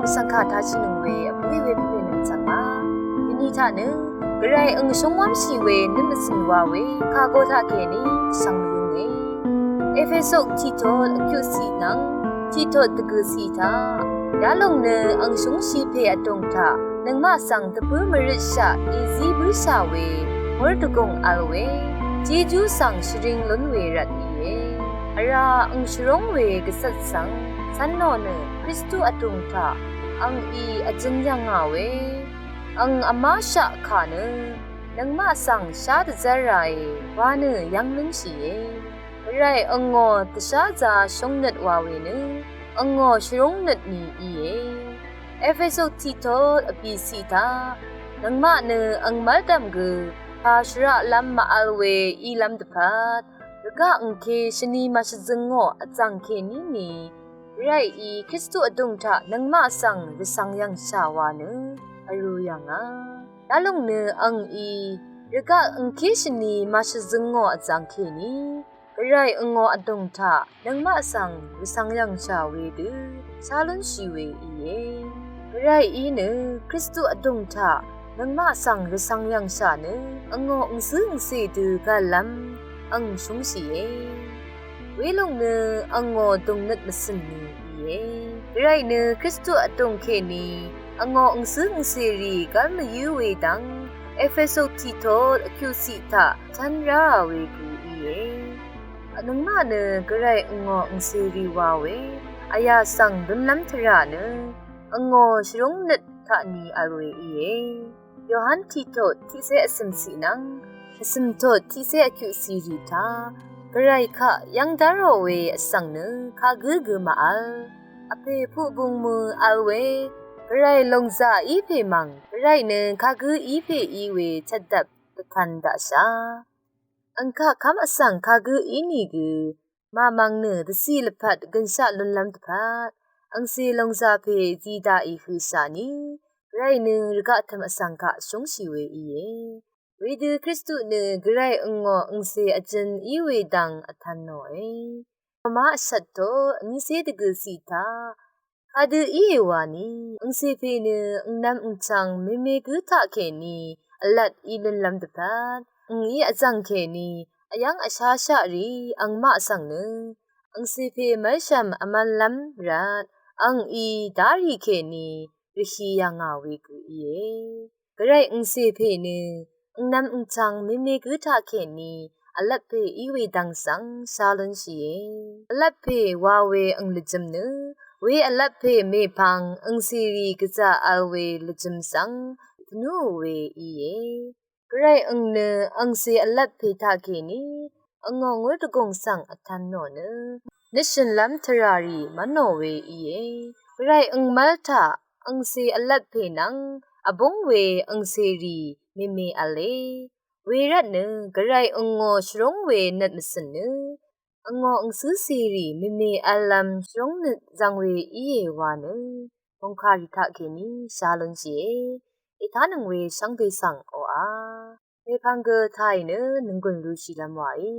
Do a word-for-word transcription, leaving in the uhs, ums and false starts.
vsvng kà tashìnøng we vpø̀í we pvpè nøng chv̀ngá. Dvni taq nø Gvray ang shúngwv́mshì we nøt mvsø̀n wa we kàgo taq kèní dvshvng mvyǿnge. Epheso tiqtot vkyuqciq nvng tiqtot dvgø̀ciq taq yalòng nø ang shúngshì pè vdùng taq nøngmaq svng dvbǿ mvrøtshaq èzí bǿshà we ngúr dvgùng vl we jejú svng shvring lún we rvt íe. Vrá ang shvrúng we gvcvt svng cv́n nò nø Kristu vdùng taq ang í vjøn yv̀ngà we ang vmáshaq kà nø nøngmaq svng shá dvzv́r ràe wa nø yv́ng lúnshìe. Gvray angò dvsházā shúngnøt wa we nø angò shvrúngnøt ni íe. Epheso tiqtot vbìciq taq nøngmaq nø ang mv́ldv̀m gø pà shvraqlv́m màvl we ílv́m dvpvt rvgaq angké shvni màshvzøngò vzv̀ng kèní ni Gvrayí Kristu vdùng taq nøngmaq svng rvcv̀ng yv̀ngshà wa nø vrū yv̀ngà. Yalòng nø ang í rvgaq angké shvni màshvzøngò vzv̀ng kèní Gvray angò vdùng taq nøngmaq svng rvcv̀ng yv̀ngshà we dø shá lúnshì we íe. Gvrayí nø Kristu vdùng taq nøngmaq svng rvcv̀ng yv̀ngshà nø angò angcǿ angcè dø gv̀llv́m ang shúngshìe. Welòng nø angò dùngnøt mvsø̀n ni íe. Gvray nø Kristu vdùng kèní angò angcǿ angcèrì gv́l mvyǿ we dv́ng Epheso tiqtot vkyuqciq taq tv́n rárà we gø íe. Nøngmaq nø Gvray angò angcèrì wa we vyà svng lúnlv́m tvrà nø angò shvrúngnøt taq ni vl we íe. Yohan tiqtot tiqcé vcø̀mciq nvng vcø̀mtot tiqcé vkyuqciq rì taq Gvray kaq yv́ng dárò we vsvng nø kagǿ gø màvl. Vpè puqbung mø vl we Gvray lòngzà í pè mv̀ng Gvray nø kagǿ í pè í we chvtdvp dvtv̄n daqshà. Ang kaq kv́m vsvng kagǿ í nìgø màmv̀ng nø dvciq lvpat gønshaq lúnlv́m dvpvt angcè lòngzà pè zí daqì høqshà ni Gvray nø rvgaq tø̀m vsvng kaq shúngshì we íe. Wedø Kristu nø Gvray angò angcè vjøn í we dv́ng vtv̄n nòe. Roma vshvt tot vnícé dvgø̀ciq taq kadø íe wa ni angcè pè nø angnv̄m angchv̄ng meme gǿ taq kèní vlat í lúnlv́m dvpvt angí vzv̀ng kèní vyv́ng vsháshaq rì angmaq svng nø angcè pè mv́lshv̀m vmv̄nlv́m rvt ang í dárì kèní rvhì yv̀ngà we gø íe. Gvray angcè pè nø angnv̄m angchv̄ng meme gǿ taq kèní vlvp pè í we dv́ng svng shá lúnshìe. Vlvp pè wa we ang lvjø̄m nø we vlvp pè mèpvng angcèrì gvzà vl we lvjø̄m svng tvnúò we íe. Gvray ang nø angcè vlvp pè taq kèní angò ngúr dvgùng svng vtv̄n nò nø nøtshø̀nlv́m tvrà rì mv́nò we íe. Gvray ang mv́l taq angcè vlvp pè nvng vbúng we angcèrì meme v̄le. Wervt nø Gvray angò shvrúng we nøt mvsø̀n nø angò angcǿcèrì meme v̄llv̄m shvrúngnøt zvng we íe wa nø mòngkàrì taq kèní shá lúnshìe. Ètánøng we shvngbe svng oqà mèpvng gø tàì nø nònggùn lushìlv́m wàí.